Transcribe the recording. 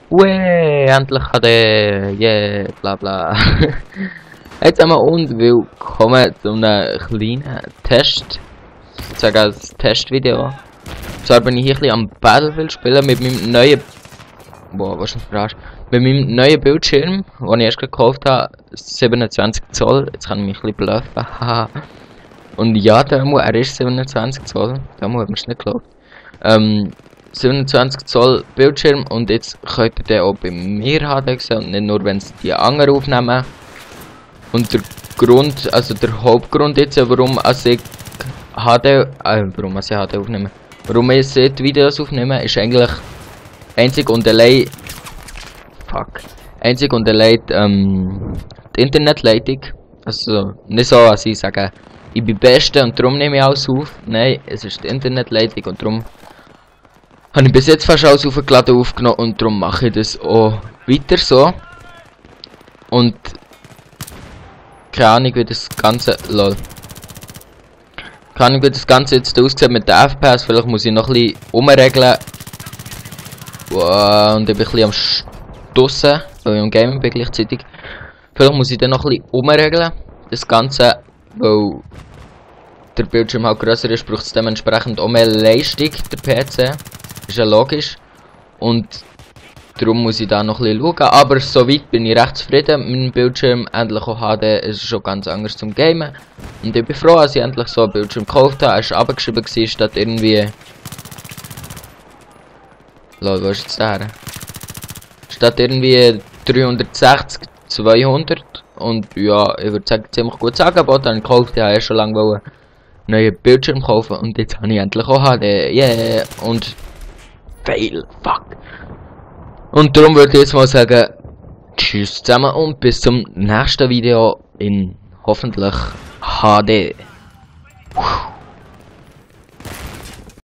Endlich hat er, yeah, bla bla. Jetzt haben wir und willkommen zu einem kleinen Test. Ich sage als Testvideo. Zwar bin ich hier ein bisschen am Battlefield spielen mit meinem neuen. Boah, was ist denn für mit meinem neuen Bildschirm, den ich erst gekauft habe, 27 Zoll. Jetzt kann ich mich ein bisschen bluffen. Und ja, er ist 27 Zoll. Da hat man es nicht geglaubt. 27 Zoll Bildschirm und jetzt könnt ihr den auch bei mir HD sehen und nicht nur wenn es die anderen aufnehmen. Und der Grund, also der Hauptgrund jetzt, warum ich HD aufnehme, warum ich die Videos aufnehme, ist eigentlich einzig und allein die Internetleitung. Also nicht so, als ich sage, ich bin Beste und darum nehme ich alles auf. Nein, es ist die Internetleitung und darum habe ich bis jetzt fast alles aufgeladen aufgenommen und darum mache ich das auch weiter so. Und keine Ahnung wie das Ganze jetzt aussieht mit der FPS, vielleicht muss ich noch ein bisschen umregeln. Wow, und ich bin ein bisschen am Stossen, weil ich am Gaming bin gleichzeitig. Vielleicht muss ich dann noch ein bisschen umregeln, das Ganze, weil der Bildschirm halt grösser ist, braucht es dementsprechend auch mehr Leistung, der PC. Ist ja logisch. Und darum muss ich da noch ein bisschen schauen. Aber soweit bin ich recht zufrieden mit meinem Bildschirm. Endlich auch HD, es ist schon ganz anders zum Gamen. Und ich bin froh, dass ich endlich so einen Bildschirm gekauft habe. Er war abgeschrieben statt irgendwie. Lol, wo ist jetzt der? Statt irgendwie 360, 200. Und ja, ich würde sagen, ziemlich gut Angebot. Dann gekauft, ich habe schon lange einen neuen Bildschirm kaufen. Und jetzt habe ich endlich auch HD. Yeah! Und fail, fuck. Und darum würde ich jetzt mal sagen, tschüss zusammen und bis zum nächsten Video in hoffentlich HD.